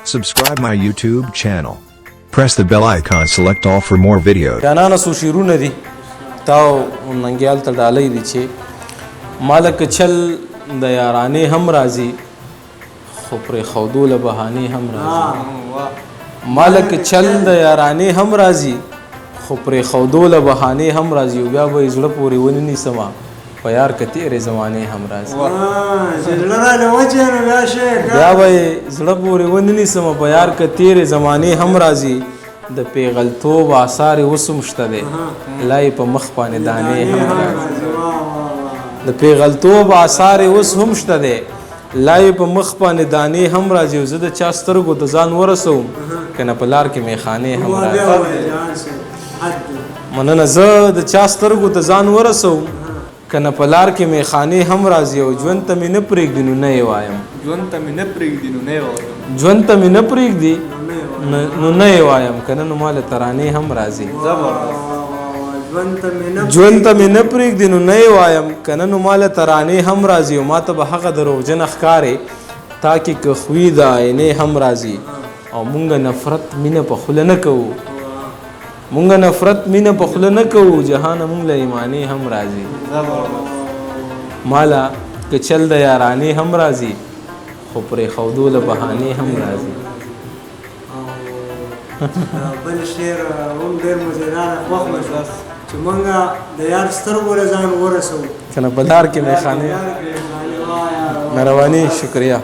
Subscribe my YouTube channel. Press the bell icon, select all for more videos. جانانه، څو شعرونه دي تا او ننګیال ته ډالۍ دي چې ماله که چل د یارانې هم راځي، خو پرېښودو له بهانې هم راځي. ماله که چل د یارانې هم راځي، خو پرېښودو له بهانې هم راځي، او بیا به یې زړه پورې ونه نیسمه په یار که تېرې زمانې هم راځي. چې زړه راله وچې نو بیا شی. بیا به یې زړه پورې ونه نیسمه په یار که تېرې زمانې هم راځي. د پیغلتوب آثار یې اوس هم شته دی، لا یې په مخ باندې دانې هم راځي. د پیغلتوب آثار یې اوس هم شته دی، لا یې په مخ باندې دانې هم راځي، او زه د چا سترګو ته ځان ورسوم که نه په لار کې میخانې هم بیا راځي. وایې جان صاحب، حد دی. مننه. زه د چا سترګو ته ځان ورسوم که نه په لار کې میخانې هم راځي، او ژوند ته مې نه پرېږدي نو نه یې وایم. ژوند ته مې نه پرېږدي نو نه یې وایم. ژوند ته مې نه پرېږدي نو نه یې وایم، که نه نو ما له ترانې هم راځي. زبردست. ژوند ته مې نه ژوند ته مې نه پرېږدي نو نه یې وایم، که نه نو ما له ترانې هم راځي، او ما ته به هغه دروغجنه ښکارې تا کې که خوی د آینې هم راځي، او مونږ نفرت مینه په خوله نه کوو، مونږ نفرت مینه په خوله نه کوو، جهانه مونږ له ایمانې هم راځي. زبردست. ماله که چل د یارانې هم راځي، خو پرېښودو له بهانې هم راځي. او بل شعر هم ډېر مزیدار خوښ مې شو چې مونږ د یار سترګو له ځان ورسوو کنه په لار کې میخانې. لار کې میخانې، واه یار، واه. مهرباني، شکریہ.